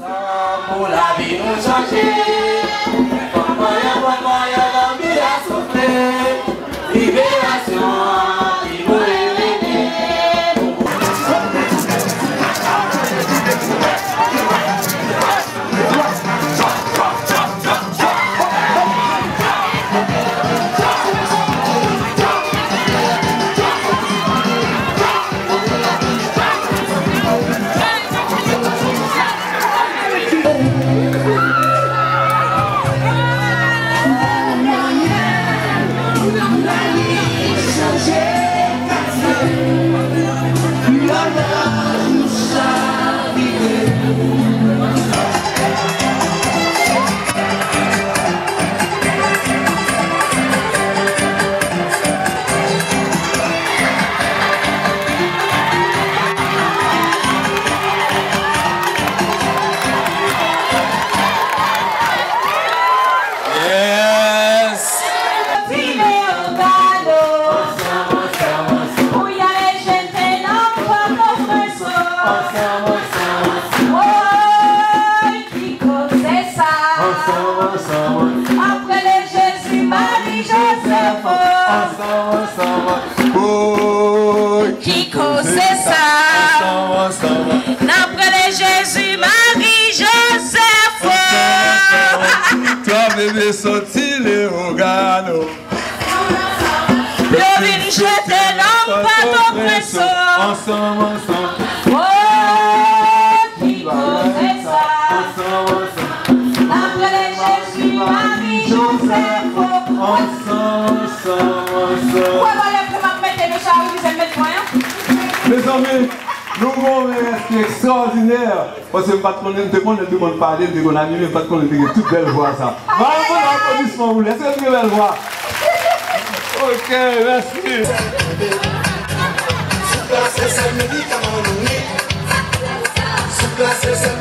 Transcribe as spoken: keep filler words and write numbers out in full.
Pou lavi nou chanje. Fòk mwen, fòk mwen, lanbi a soufle. Liberasyon an, li voye rele. Yes! Tire ogano. Pou y ale jete nan Pòtoprens. Woy, ki koze sa? Apre le Jezi, Mari, Jozèf. Woy, ki koze sa? N ap rele Jezi, Mari, Jozèf. Twa bebe soti Leyogàn. Yo vin jete nan Pòtoprens. Ansanm, ansanm. Woy, ki koze sa? Ansanm, ansanm. N ap rele Jezi, Mari, Jozèf. Ansanm, ansanm, ansanm. Ou wè valè pou m ap mete, mesye a refize m met mwen an. Mezanmi, nou gen yon meyès ki ekstraòdinè. Paske m pa t konnen, m te konnen l te konn pale, l te konn anime, m pa t konnen l te gen tout bèl vwa sa. Ba yon bon aplodisman pou li. Èske l gen bèl vwa? Ok, mèsi. Sou plas, se sèl medikaman nou ye. Sou plas, se sèl